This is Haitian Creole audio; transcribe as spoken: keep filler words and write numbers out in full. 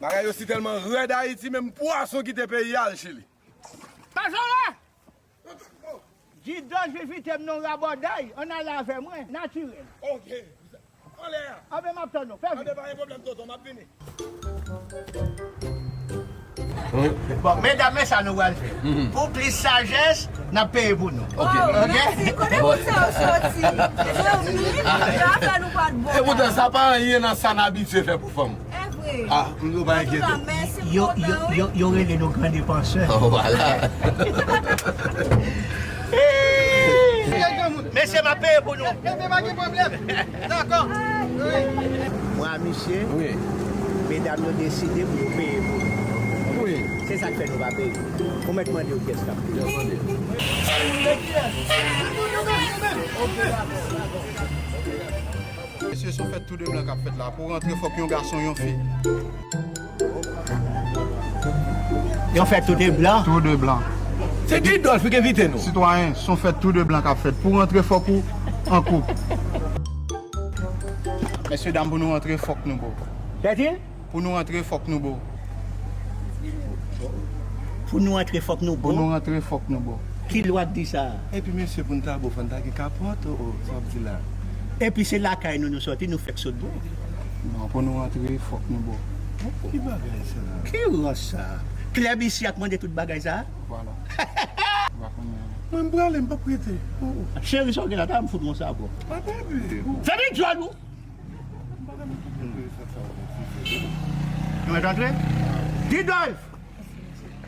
Bagay yo si tèlman rèd Ayiti, menm pwason kite peyi a al Chili. Pazole! Didòj envite m nan rabòday, ann ale avè mwen, natirèl. Ok. Anlè a. Anben, m ap tann ou. Fè vit. Anben, pa gen pwoblèm, tonton, m ap vini. Bon, medam, men sa nou pral fè. Pou plis sajès, n ap peye pou nou. Ok. Oh, mèsi. Kote moun sa yo soti? Zanmi, afè nou pa t bon la. E poutan, sa pa anyen nan sa n abitye fè pou fanm. E vre. Ah, nou pa enkyete. Antouka, mèsi pou kontan, wi. Yo, yo, yo rele nou gran depansè. Oh, vwala. Mesye, m ap peye pou nou. Ebyen, pa gen pwoblèm. Dakò. Wi. Mwen a misye, wi, medam yo deside pou yo peye pou nou. Wi. Se sa k fè nou pa peye. Ou mèt mande yo kiyès k ap peye. Yo mande. Mesye, se yon fèt tou de blan k ap fèt la. Pou rantre, fòk yon gason, yon fi. Yon fèt tou de blan? Tou de blan. Se Didòlf ki envite nou. Sitwayen, se yon fèt tou de blan k ap fèt. Pou rantre, fòk ou an koup. Mesyedam, pou nou rantre, fòk nou bo. Sètin? Pou nou rantre, fòk nou bo. Pou nou rantre, fòk nou bo? Pou nou rantre, fòk nou bo. Ki lwa k di sa? Epi mesye, pou n ta bo, fò n ta gen kapòt, o, o, sa w ap di la? Epi se lakay nou nou sòti, nou fèk sot bo? Non, pou nou rantre, fòk nou bo. Ki bagay sa? Ki rans sa? Klèb isi a k mande tout bagay sa? Vwala. Ou pa konnen. Mwen, m prale, m p ap rete. O, o. Cheri, sa w gen la, ta m fout yon sabò. Pa tande. Fèmen djòl ou! Nou mèt antre? Didòlf!